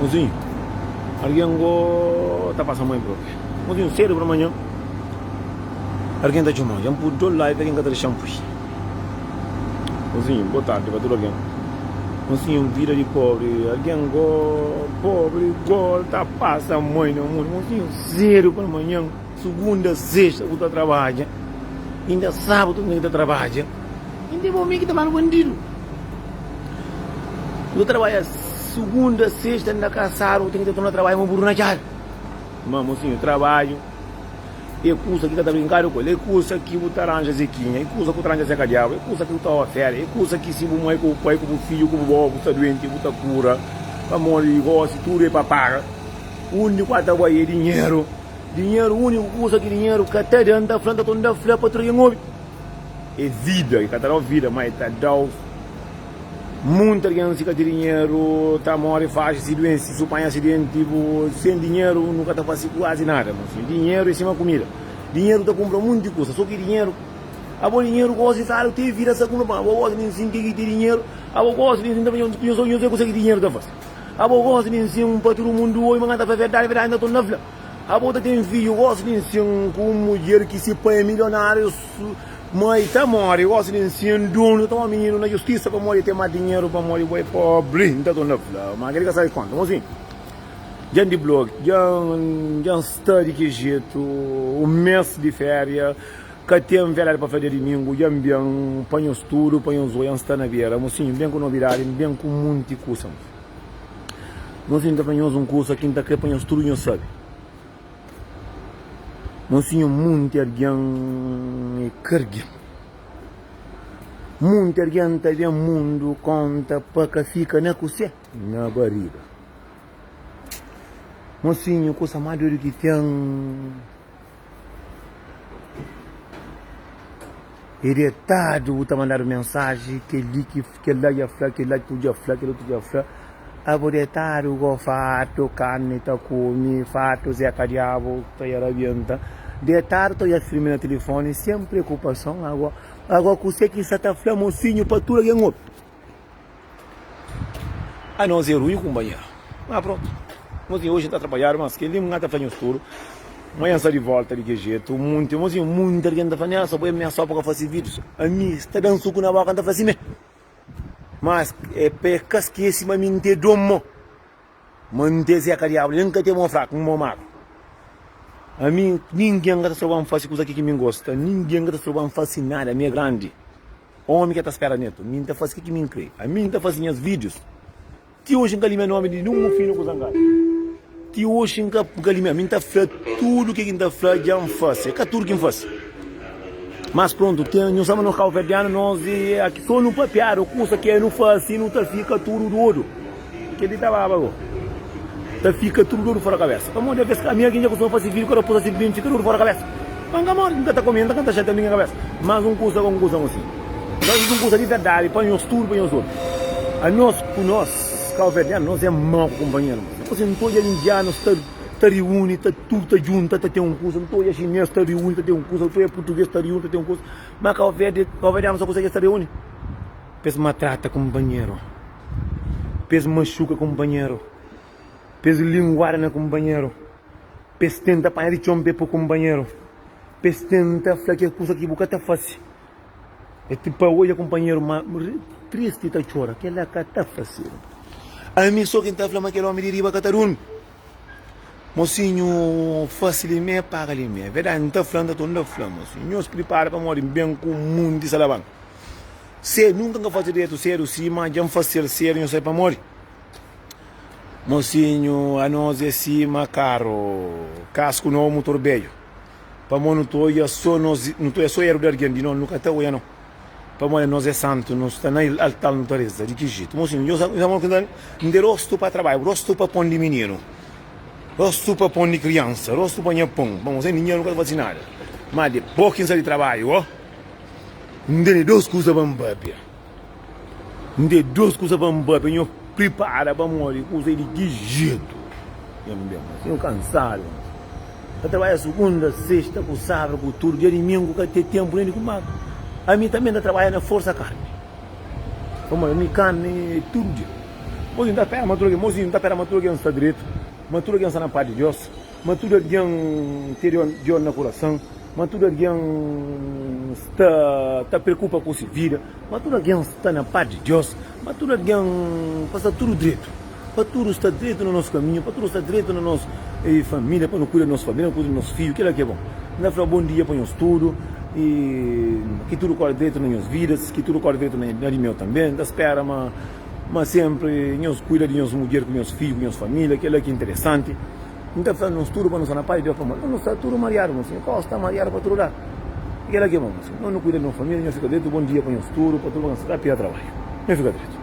Mozinhu, algen go ta pasa mai propi. Mozinhu, sedu pra manhan, algen ta txoma. Dja N pui 2 like, algen ka ta dexa-m pui. Mozinhu, bo tardi pa tudu algen. Mozinhu, vida di pobri, algen go pobri go ta pasa mai na mundu. Mozinhu, sedu pa manhan, sugunda, sexta bu ta trabadja, inda sabadu bu ta trabadja. Inda é bo mi ki ta fala bandidu. Bu ta trabadja sugunda, sexta, inda kasadu, bu ten ki ta torna trabadja ma buru na txada. Ma mosinhu, trabadju é kusa ki ka ta brinkadu ku el, é kusa ki bu ta ranja zekinha, é kusa ku ta ranja zeka diabu, é kusa ki bu ta ofere, é kusa ki si bu mai ku bu pai ku bu fidju ku bu bo bu sta duenti bu ta kura, pamodi gosi tudu é pa paga. Undi ku a ta bai é dinheru, dinheru uniku kusa ki dinheru ka ta da, N ta fla, N ta torna fla pa tudu algen obi. É vida, e ka ta dau vida, ma e ta dau Munti algen si ka ten dinheru ta mori faxi si duensi, si bu panha asidenti bu sen dinheru nu ka ta fasi kuazi nada mo si dinheru é sima kumida dinheru ta kunpra munti kusa so ki dinheru abo dinheru gosi fladu te vida sa kunpra pon abo gosi nin sin ke ki ten dinheru abo gosi nin sin ta fla nhos nhos kusa ki dinheru ta fasi abo gosi nin sin pa tudu mundu obi ma ka ta fla verdadi verdadi nta torna fla abo ta ten fidju gosi nin sin ku un mudjer ki si pai é milionariu. Mai ta mori, gosi di nsin dunu ta toma mininu na justisa pamodi e ten mas dinheru pamodi bo e pobri. N ta torna fla ma keli ka sabi konta. Mosin, dja N di blog, dja N sta di ki jetu, un mes di feria, ka ten verdadi pa fla dia dimingu, dja N ben pa nhos tudu, pa nhos oia, N sta na bera. Mosin, N ben ku nobidadi, N ben ku munti kusa. Mosin, N ta fla nhos un kusa ki N ta kre pa nhos tudu nhos sabi. Monsinhu munti algen é ka algen Munti algen ta ben mundu konta pa ka fika na kusé? Na bariga Monsinhu kusa más dodu ki ten É detadu bu ta mandadu mensaji kel-li ki kel-la dja fla kel-la ki dja fla kel otu dja fla abo detadu go fartu karni ta kume fartu zé ka diabu ta ya rabienta detadu ta odja filmi na tilifoni sen preokupason ago ago kuse ki sa ta fla mosinhu pa tudu algen obi. Anos é runhu kunpanheru. Ma prontu. Mozinhu, oji N ta trabadjadu, mas kel-li N ka ta fla nhos tudu. Manhan N sta di volta di kel jetu. Munti, mozinhu, munti algen ta fla, Nelson, bo é mé só pa ka fase vídius. Ami sta da-m suku na boka, N ta fla simé. Mas é pa e ka skese ma mi N ten don mô. Ma N ten zeka diabu, nen N ka ten mô fraku, N mô magru. Ami, ningen ka ta stroba-m fase kuza ki mi N gosta. Ningen ka ta stroba-m fase nada. Ami é grandi. Omi ka ta spera neto, mi nta fasi ke ki mi nkre, ami nta fasi nhas videos, ti oji nka limia nomi di nun mufinu ku zangadu, ti oji nka nka limia, mi nta fla tudu ke ki nta fla dja nfasi, é ka tudu ki nfasi, mas prontu, ten nhos sama nos kabuverdianu nos e aki so nu papiadu kusa ke nu fasi nu ta fika tudu dodu. Kel-li ta baba go. Ta fika tudu dodu fora kabesa. Pamodi aves ami algen dja kustuma fase vídiu ku raposa si ben fika dodu fora kabesa. Ma N ka modi, N ka ta komenta, N ka ta xatia ningen kabesa. Mas un kusa un kusa un si. Mas un kusa di verdadi pa nhos tudu pa nhos obi. Anos ku nos kauverdianu nos é mau ku kunpanheru. Nos N ta odja indianus ta ta riuni ta tudu ta djunta ta ten un kusa, N ta odja xines ta riuni ta ten un kusa, N ta odja purtuges ta riuni ta ten un kusa. Ma kauverdi kauverdianu so konsigi es ta riuni pa es matrata kunpanheru. Pa es maxuka kunpanheru, pa es linguada na kunpanheru, pa es tenta panha di txon pa e pô kunpanheru, pa es tenta fla kes kusa ki bu ka ta fase. É ti pa odja kunpanheru ma tristi ta txora, kel-la ka ta fasedu. Ami so ki N ta fla ma kel ómi di riba ka ta durmi. Mosinhu fase li mê, paga li mê. Verdadi, N ta fla, N ta torna fla, mosinhu, nhos pripara pamodi N ben ku un monti salabanka. Sedu, nunka N ka fase dretu sedu si, ma dja N fasel sedu, nho sabe pamodi? Mosinhu, anos é sima karu, kasku nobu, mutor bedju. Pamodi nu ta odja so nos, nu ta odja so eru di algen, di nos nu ka ta odja no. Pamodi anos é santu, nu sta na altar nu ta reza. Di ki jetu? Mosinhu, nho sabe modi ki N ta, N ten rostu pa trabadju, rostu pa pon di mininu, rostu pa pon di kriansa, rostu pa nha pon. Pamodi sen dinheru nu ka ta fase nada. Ma dipôs ki N sai di trabadju, ó. N tene dos kuza pa N papia N tene dos kuza pa N papia Nho pripara pamodi kuza é di ki jetu Nha ben mas nho kansadu Ta trabadja sugunda, sexta ku sábadu ku tudu Dia dimingu ka ten tenpu nen di kumaba Ami tanbe N ta trabadja na forsa karni Pamodi ami karni é tudu dia. Mozinhu, N ta spera ma tudu algen, mozinhu, N ta spera ma tudu algen sta dretu, ma tudu algen sta na pas di Deus, ma tudu algen ten Deus na kurason, ma tudu algen sta ta preokupa ku se vida, ma tudu algen sta na pas di Deus, ma tudu algen pa sta tudu dretu, pa tudu sta dretu na nos kaminhu, pa tudu sta dretu na nos família, pa nu kuida di nos família, nu kuida di nos fidju, kila ki é bon. N ta fla bon dia pa nhos tudu i ki tudu kóre dretu na nhos vidas, ki tudu kóre dretu na di meu tanbê. N ta spera ma. Ma senpri nhos kuida di nhos mudjer ku nhos fidju ku nhos família, kel-la ki é interesanti. N ta fla nos tudu pa nu sta na pas di Deus, pamodi nos nu sta tudu mariadu, nos sinhor. Kau sta mariadu pa tudu ladu. Kel-la ki é bon, nos sinhor. Nos nu kuida di nos família, nhos fika dretu. Bon dia pa nhos tudu, pa tudu pa nhos sta pia trabadju. Nhos fika dretu.